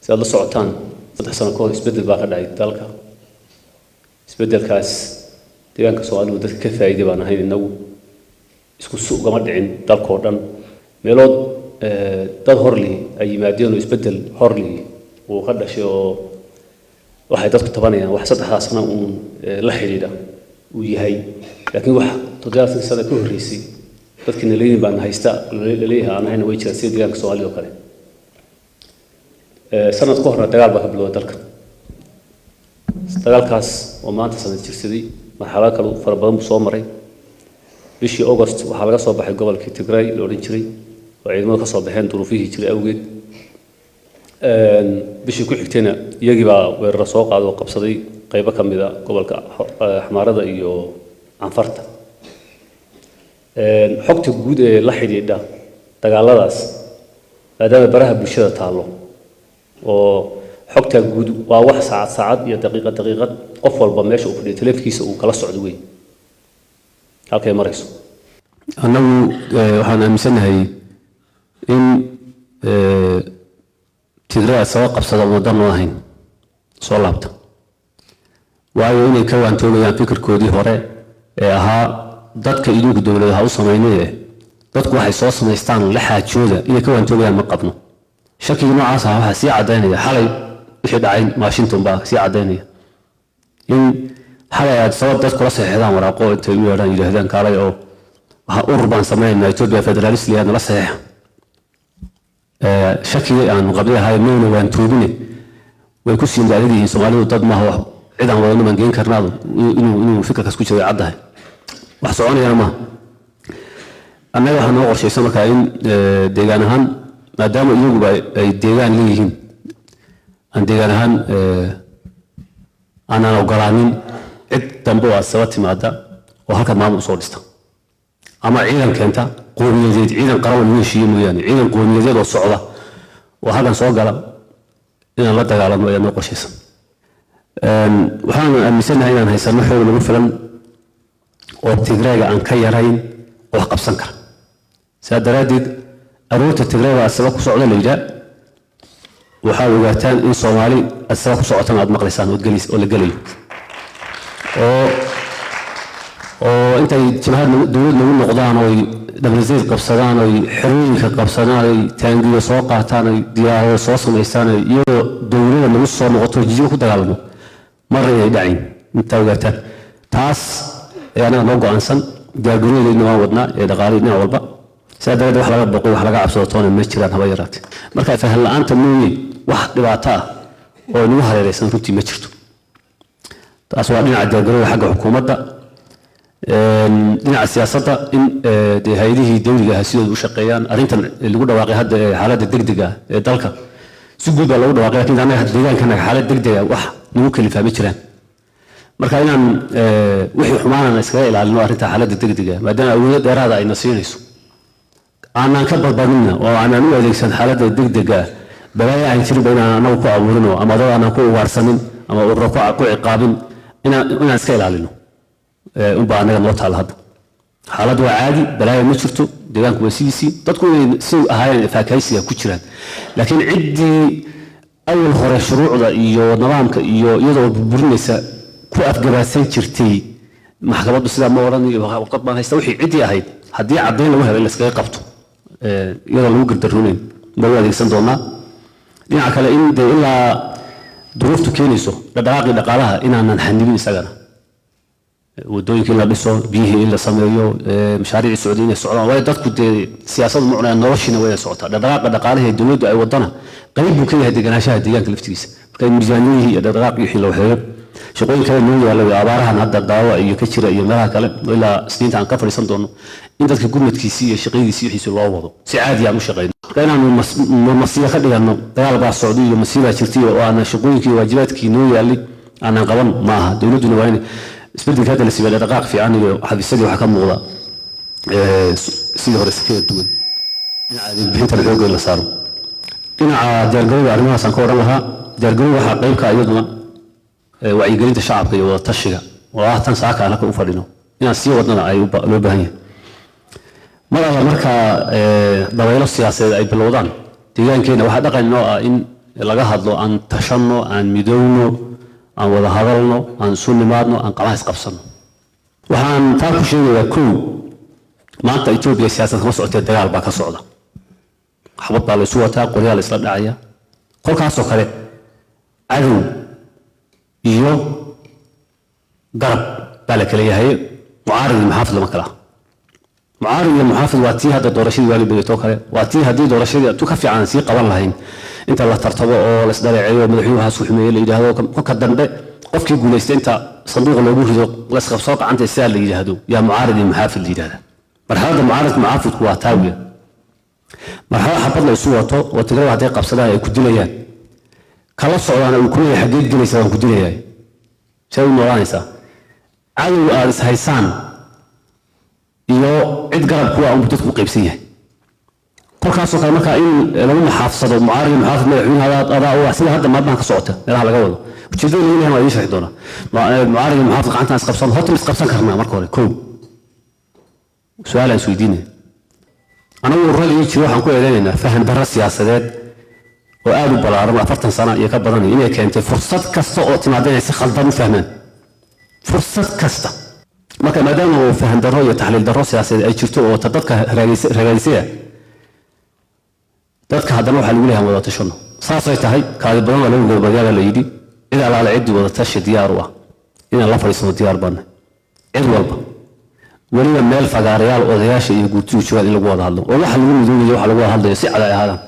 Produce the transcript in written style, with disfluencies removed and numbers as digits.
Si aad la socotaan, 3 sano ka hor isbeddel baa ka dhacay dalka. Isbeddelkaas deegaanka Soomaalidu dadka ka faa'iiday baan ahayn innagu. Isku si ugama dhicin dalkoo dhan. Meelood dad horlihi ay yimaadeen oo isbeddel horlihi uu ka dhashay oo waxay dadku tabanayaan wax saddexdaa sano uun la xidhiidha uu yahay, laakiin wax 70 sano ka horreysay dadkii naleydin baan haysta laleeyahay aan ahayna way jiraan, sida deegaanka Soomaalida oo kale. Sanad ka horna dagaal baa ka bilowday dalka. Dagaalkaas oo maanta sanad jirsaday, marxalado kale fara badan buu soo maray. Bishii August waxaa laga soo baxay gobolkii Tigray la odhan jiray oo ciidamadu ka soo baxeen duruufihii jiray awgeed. Bishii ku xigtayna iyagii baa weeraro soo qaaday oo qabsaday qaybo ka mid a gobolka Axmaarada iyo Canfarta. Xogta guud ee la xidhiidha dagaaladaas, maadaama baraha bulshada taallo oo xogta guud waa wax saacad saacad iyo daqiiqad daqiiqad qof walba meesha uu fadhiyo taleefankiisa uu kala socdo weyn halkay marayso. Annagu waxaan aaminsanahay in Tigray soo qabsada waddan noo ahayn soo laabta, waayo inay ka waantoomayaan fikirkoodii hore ee ahaa dadka idinku dowlada ha u samaynaye, dadku waxay soo samaystaan la xaajooda, inay ka waantoomayaan ma qabno. Shakigii noocaas ah waxaa sii caddaynaya xalay wixii dhacay Washington baa sii caddaynaya in xalay aad sabab dad kula saxeexdaan waraaqo, intay u yeedhaan yidhaahdaan kaalay oo waxaa urur baan sameynaynaa Ethiopia Federalist la nala saxeexa. Shakigii aanu qabnay ahay mayna waantoobine, way ku siin adag yihiin. Soomaalidu dad maaha wax cid aan wadano baan geen karnaadu inuu fikirkaas ku jiro way caddahay, wax soconayana maaha. Annaga waxaa noo qorshaysan markaa in deegaan ahaan, maadaama iyaguba ay deegaan leeyihiin, aan deegaan ahaan aanan ogolaanin cid dambe oo asaba timaada oo halkan maamul usoo dhista ama ciidan keenta qowmiyadeed, ciidan qaran lagu heshiiye mooyaane, ciidan qowmiyadeed oo socda oo halkan soo gala inaan la dagaalamo ayaa noo qorshaysan. Waxaan aaminsanahay inaan haysano xoog nagu filan oo Tigreega aan ka yarayn oo wax qabsan kara. Saa daraaddeed, aroorta Tigreega asaba ku socda la yidhaa, waxaad ogaataan in Soomaali asaba ku socotana aad maqlaysaan oo la gelayo oo intay jabhad dowlad nagu noqdaan oy Dhabrazayd qabsadaan oy xerooyinka qabsadaan oy taangiyo soo qaataan oy diyaarado soo samaystaan oy iyadoo dowladda nagu soo noqoto jijigo ku dagaalamo, marna inay dhacayn intaa ogaataan. Taas ayaa anaga noo go'aansan. Diyaargarowdeedna waan wadnaa ee dhaqaalihii dhinac walba. Sidaa daraaddeed, wax laga boqo, wax laga cabsado toona ma jiraan haba yaraatee. Marka fahan la'aanta mooye, wax dhibaato ah oo inagu hareeraysan runtii ma jirto. Taas waa dhinaca diyaargarowga xagga xukuumadda. Dhinaca siyaasadda, in dee hay-adihii dowliga ahaa sidooda u shaqeeyaan. Arrintan lagu dhawaaqay hadda ee xaaladda degdega ee dalka si guud baa loogu dhawaaqay, lakin annaga deegaankanaga xaalad degdega wax nagu kalifaa ma jiraan. Marka inaan wixii xumaanana iskaga ilaalino arrinta xaaladda degdega, maadaama awoodo dheeraada ayna siinayso, aanaan ka badbadinna oo aanaan u adeegsan xaaladda degdega balaayo aan jirinba inaan anagu ku abuurino ama dad aanaan ku ugaarsanin ama ururo ku ciqaabin, inaan iska ilaalino unbaa annaga noo taalla. Hadda xaaladdu waa caadi, balaayo ma jirto, deegaanku waa sidiisii, dadku inay si ahaayeen faakahaysiga ku jiraan. Laakiin ciddii awal hore shuruucda iyo nidaamka iyo iyadoo burburinaysa ku afgabaadsan jirtay maxkamaddu sidaa ma odhan iyo warqad baan haysta, wixii ciddii ahayd haddii caddayn lagu helo in layskaga qabto iyadoo lagu gardaroonayn baa u adeegsan doonaa. Dhinaca kale, in dee ilaa duruuftu keenayso dhaqdhaqaaqii dhaqaalaha inaanan xanibin isagana, wadooyinka in la dhiso, biyihii in la sameeyo, mashaariicii socday inay socdaan, waayo dadku dee siyaasadu ma cunayaan, noloshiina waa inay socotaa. Dhaqdhaqaaqa dhaqaalaha ee dowladdu ay wadana qayb buu ka yahay deganaanshaha deegaanka laftigiisa. Marka in miisaaniyihii iyo dhaqdhaqaaqii wixii la waxeeyo, shaqooyin kale noo yaalla iyo abaarahan hadda daawa iyo ka jira iyo meelaha kale oo ilaa Isniinta aan ka fadhiisan doono, in dadka gurmadkiisii iyo shaqadiisii wixiisii loo wado si caadi aan u shaqeyno. Marka inaanu masiya ka dhiganno dagaal baa socday iyo masiibaa jirtay oo aanan shaqooyinkii iyo waajibaadkii noo yaallay aanan qaban maaha. Dowladduna waa in isbedelka hadda la siibay dhaqaaq fiican iyo xafiisyadii waxaa ka muuqda sidii hore si kala duwan. Dhinaca adeeg bixintana xoogga in la saaro. Dhinaca diyaargarowga arrimahaasaan ka odhan lahaa. Diyaargarowga waxaa qayb ka iyaduna wacyigelinta shacabka iyo wada tashiga oo ah tan saaka aan halka u fadhino, inaan sii wadnana ay loo baahan yahay. Mar alla markaa dabaylo siyaasadeed ay bilowdaan deegaankeena, waxaa dhaqan inoo ah in laga hadlo aan tashanno, aan midowno, aan wada hadalno, aan isu nimaadno, aan qamaha isqabsanno. Waxaan taa ku sheegayaa, kow, maanta Etoobiya siyaasad kama socotee, dagaal baa ka socda. Xabad baa la isu wataa, qoryaa la isla dhacaya. Kolkaasoo kale cadow iyo garab baa la kala yahay. Mucaarid iyo muxaafid lama kala. Mucaarid iyo muxaafid waa tii hadda doorashadii waali badeetoo kale, waa tii haddii doorashadii tu ka fiican aan sii qaban lahayn, inta la tartamo oo la isdhaleeceeyo, madaxweynuhaas xumeeye la yidhaahdo, kolka dambe qofkii guulaystay inta sanduuqa loogu rido, la isqabsoo gacanta, sidaa la yidhaahdo, yaa mucaarid iyo muxaafid la yidhahda. Marxaladda mucaaridka muxaafidku waa taawiya, marxalad xabad la isu wato oo Tigrada hadday qabsadaan ay ku dilayaan, kala socdaana uu kuleeyahay xaggeed gelaysaa, waan ku dilayaa, see u noolaanaysaa? Cadow aad is haysaan iyo cid garab kuwa unbu dadku u qaybsan yahay. Kolkaasoo kale markaa in lagu maxaafsado mucaarid iyo muxaafid, madaxweynaha adaa u ah, sida hadda maalmahan ka socota meelaha laga wado. Ujeedada laga leeyahay waa idiin sharxi doonaa. Mucaarid iyo muxaafid gacantaan isqabsan, horta ma isqabsan karnaa? Marka hore kow su-aal aan isweydiinaya. Anagu ururada ii jiro waxaan ku eedeynaynaa faham darro siyaasadeed oo aada u ballaaran, 40 sano iyo ka badan, inay keentay fursad kasta oo timaada inay si khaldan u fahmaan fursad kasta. Marka maadaama uu faham darro iyo taxliil darro siyaasadeed ay jirto oo ta dadka ragaadisaya dadka, haddana waxaa lagu leeyahay wada tashano. Saasay tahay, kaadi badan waa lagu gabagaaba la yidhi. Cid alaale ciddii wada tashi diyaar u ah inaan la fadhiisano diyaar baana, cid walba, weliba meel fagaarayaal odayaasha iyo guurtidu joogaan in lagu wada hadlo oo waxa lagu midoobayo, waxa lagu wada hadlayo si cad ay ahaadaan.